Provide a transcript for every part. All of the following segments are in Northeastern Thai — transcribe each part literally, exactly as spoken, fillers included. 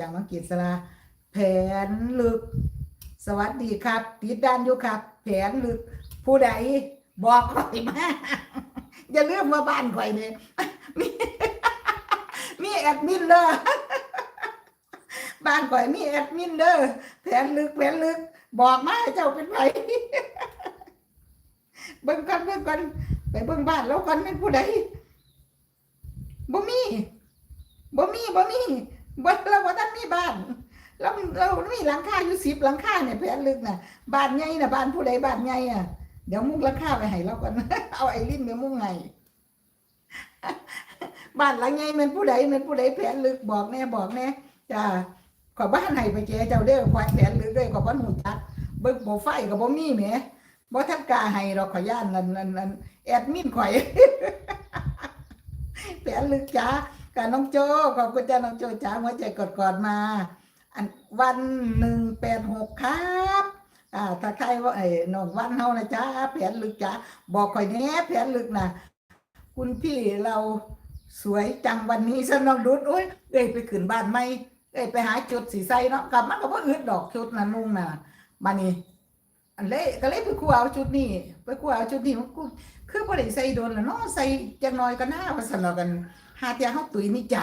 จากน้องกฤษรา แผนลึก สวัสดีครับ ติดด่านอยู่ครับ แผนลึก ผู้ใดบอกข่อยมา อย่าลืมว่าบ้านข่อยนี่ มี มีแอดมินเด้อ บ้านข่อยมีแอดมินเด้อ แผนลึก แผนลึก บอกมาให้เจ้าเป็นไผ เบิ่งก่อน เบิ่งก่อน ไปเบิ่งบ้านลาวก่อน แม่นผู้ใด บ่มี บ่มี บ่มี บ่ ลาวบ่ทันมีบ้าน ลาว ลาวมีหลังคาอยู่สิบหลังคาเนี่ย แผนลึกน่ะ บ้านใหญ่น่ะ บ้านผู้ใดบ้านใหญ่อะ เดี๋ยวมุงหลังคาไว้ให้ลาวก่อน เอาไอรินไปมุงให้ บ้านหลังใหญ่แม่นผู้ใด แม่นผู้ใด แผนลึก บอกแหน่ บอกแหน่ จ้า ข้อยบ่ทันให้ไปแก่เจ้าเด้อ ข่อยแผนลึกเด้อ ข่อยบ่รู้จัก เบิ่งโปรไฟล์ก็บ่มีแหม บ่ทันกล้าให้ดอก ข่อยย้านนั่น นั่น นั่น แอดมินข่อย แผนลึกจ๋า กับน้องโจ้ ขอบคุณจ้า น้องโจ้จ๋า หัวใจกอดๆมา อัน วันหนึ่งแปดหกครับ อ่า ทักทายว่า ไอ้ น้องวันเฮานะจ๊ะ แผนลึกจ๋า บอกข่อยแหน่ แผนลึกน่ะ คุณพี่เราสวยจังวันนี้ ซั่นน้องดุด โอ้ย เอ้ย ไปขึ้นบ้านใหม่ เอ้ย ไปหาชุดสิใส่เนาะ กลับมาก็บ่อึดดอกชุดน่ะนุ่งน่ะ บัดนี้ อันเลย ก็เลยไปคว้าเอาชุดนี้ ไปคว้าเอาชุดนี้ มันกู คือบ่ได้ใส่โดนแล้วเนาะ ใส่จักหน่อยก็น่า ว่าซั่นเนาะ กัน หาเที่ยเฮาตุ้ยนี่จ้ะ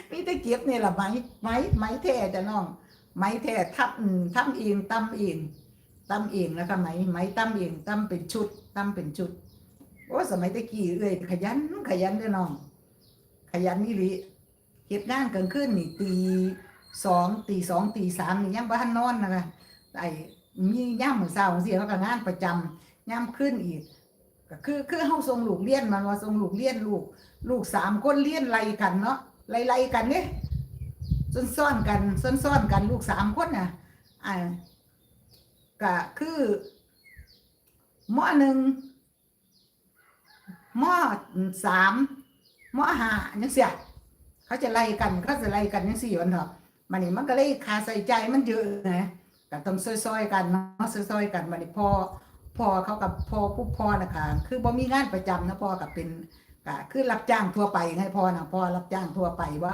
มีแต่เก็บนี่ล่ะ ไหม ไหม ไหมแท้จ้ะน้อง ไหมแท้ ทับ อืม ทำเอง ตำเอง ตำเองนะคะ ไหม ไหมตำเอง ตำเป็นชุด ตำเป็นชุด โอ้ สมัยแต่กี้เอื้อยขยัน ขยันเด้อน้อง ขยันอีหลี เฮ็ดงานกลางคืนนี่ตีสอง ตีสอง ตีสามนี่ยังบ่ทันนอนนะคะ ไอ้ มียามมื้อเช้าจั่งซี้ เขาก็งานประจำ ยามคืนอีก ก็คือ คือเฮาส่งลูกเรียน แม่นว่าส่งลูกเรียน ลูก ลูกสามคนเรียนไล่กันเนาะ ไล่ๆกันเด้ ซ้อนๆกัน ซ้อนๆกัน ลูกสามคนน่ะ อ่า ก็คือ ม.หนึ่ง ม.สาม ม.ห้า จั่งซี้ เขาจะไล่กัน เขาจะไล่กันจั่งซี้ ว่าซั่นเถาะ บัดนี้มันก็เลยค่าใช้จ่ายมันเยอะนะ ก็ต้องซอยๆกันเนาะ ซอยๆกัน บัดนี้พ่อ พ่อเขากับพ่อ ผู้พ่อน่ะค่ะ คือบ่มีงานประจำนะ พ่อก็เป็น ก็คือรับจ้างทั่วไปไง พ่อน่ะ พ่อรับจ้างทั่วไปว่า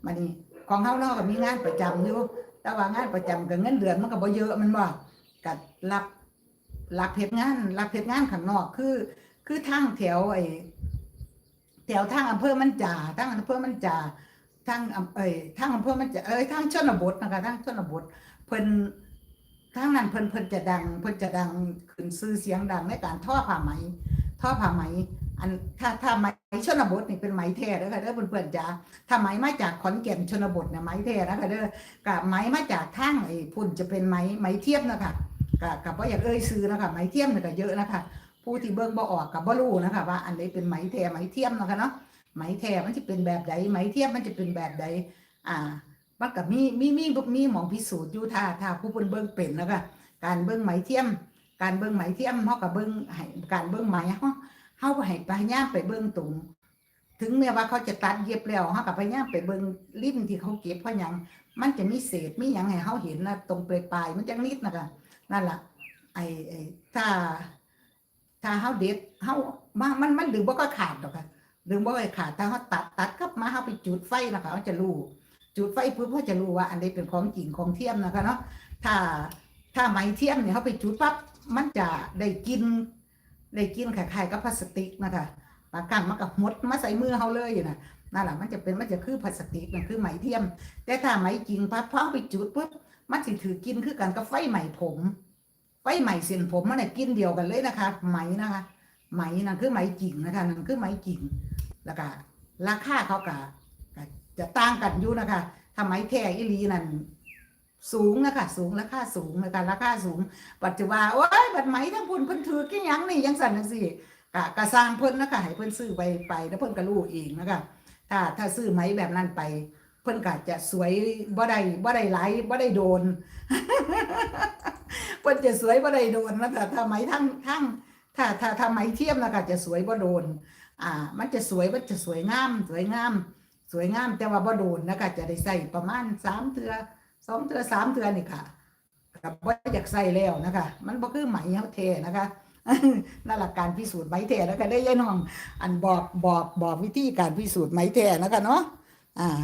บัดนี้ของเฮาเนาะก็มีงานประจำอยู่ แต่ว่างานประจำก็เงินเดือนมันก็บ่เยอะ แม่นบ่ ก็รับ รับเฮ็ดงาน รับเฮ็ดงานข้างนอก คือ คือทางแถวไอ้ แถวทางอำเภอมันจา ทางอำเภอมันจา ทางอำ เอ้ย ทางอำเภอมันจา เอ้ย ทางชนบทนะคะ ทางชนบท เพิ่น ทางนั้นเพิ่น เพิ่นจะดัง เพิ่นจะดัง ขึ้นชื่อเสียงดังในการทอผ้าไหม ทอผ้าไหม อัน ถ้า ถ้าไหมชนบทนี่เป็นไหมแท้เด้อค่ะเด้อเพื่อนๆจ๋า ถ้าไหมมาจากขอนแก่นชนบทเนี่ยไหมแท้นะคะเด้อ กะไหมมาจากทางไอ้พุ้นจะเป็นไหม ไหมเทียมนะคะ กะ กะบ่อยากเอ่ยชื่อนะคะ ไหมเทียมเนี่ยก็เยอะนะคะ ผู้ที่เบิ่งบ่ออกกะบ่รู้นะคะ ว่าอันใดเป็นไหมแท้ไหมเทียมนะคะเนาะ ไหมแท้มันจะเป็นแบบใด ไหมเทียมมันจะเป็นแบบใด อ่า มันก็มี มี มี มีหม่องพิสูจน์อยู่ ถ้า ถ้าผู้เพิ่นเบิ่งเป็นนะคะ การเบิ่งไหมเทียม การเบิ่งไหมเทียม เฮาก็เบิ่งให้ การเบิ่งไหม เฮา เฮาให้พยายามไปเบิ่งตรง ถึงแม้ว่าเขาจะตัดเย็บแล้ว เฮาก็พยายามไปเบิ่งริมที่เขาเก็บ เพราะหยัง มันจะมีเศษ มีหยังให้เฮาเห็นนะ ตรงปลายๆ มันจักนิดนะคะ นั่นล่ะ ไอ้ ไอ้ ถ้า ถ้าเฮาเด็ด เฮา มา มัน มันดึงบ่ค่อยขาดดอกค่ะ ดึงบ่ค่อยขาด ถ้าเฮาตัด ตัดกลับมา เฮาไปจุดไฟนะคะ เฮาจะรู้ จุดไฟปุ๊บ เฮาจะรู้ว่าอันใดเป็นของจริงของเทียมนะคะเนาะ ถ้า ถ้าไหมเทียมเนี่ย เฮาไปจุดปั๊บ มันจะได้กลิ่น ได้กลิ่นคล้ายๆกับพลาสติกนะคะ บางครั้งมันก็หดมาใส่มือเฮาเลยนะ นั่นล่ะ มันจะเป็น มันจะคือพลาสติก นั่นคือไหมเทียม แต่ถ้าไหมจริงปั๊บ พอเอาไปจุดปุ๊บ มันสิถือกลิ่นคือกันกับไฟไหม้ผม ไฟไหม้เส้นผม มันน่ะกลิ่นเดียวกันเลยนะคะ ไหมนะคะ ไหมนั่นคือไหมจริงนะคะ นั่นคือไหมจริง แล้วก็ราคาเขาก็ ก็จะต่างกันอยู่นะคะ ถ้าไหมแท้อีหลีนั่น สูงนะคะ สูง ราคาสูงนะคะ ราคาสูง บัดจะว่า โอ๊ย บัดไหมทางพุ้นเพิ่นถือกอีหยังนี่ จั่งซั้นจั่งซี้ กะ กะซ่างเพิ่นนะคะ ให้เพิ่นซื้อไป ไป แล้วเพิ่นก็รู้เองนะคะ ถ้า ถ้าซื้อไหมแบบนั้นไป เพิ่นก็จะสวยบ่ได้ บ่ได้หลาย บ่ได้โดน เพิ่นจะสวยบ่ได้โดนนะคะ ถ้าไหมทาง ทาง ถ้า ถ้า ถ้าไหมเทียมนะคะ จะสวยบ่โดน อ่า มันจะสวย มันจะสวยงาม สวยงาม สวยงาม แต่ว่าบ่โดนนะคะ จะได้ใส่ประมาณสามเทื่อ สองเทื่อ สามเทื่อนี่ค่ะ ก็บ่อยากใส่แล้วนะคะ มันบ่คือไหมเฮาแท้นะคะ นั่นล่ะการพิสูจน์ไหมแท้นะคะ ได้ยายน้อง อันบอก บอก บอกวิธีการพิสูจน์ไหมแท้นะคะเนาะ อ่า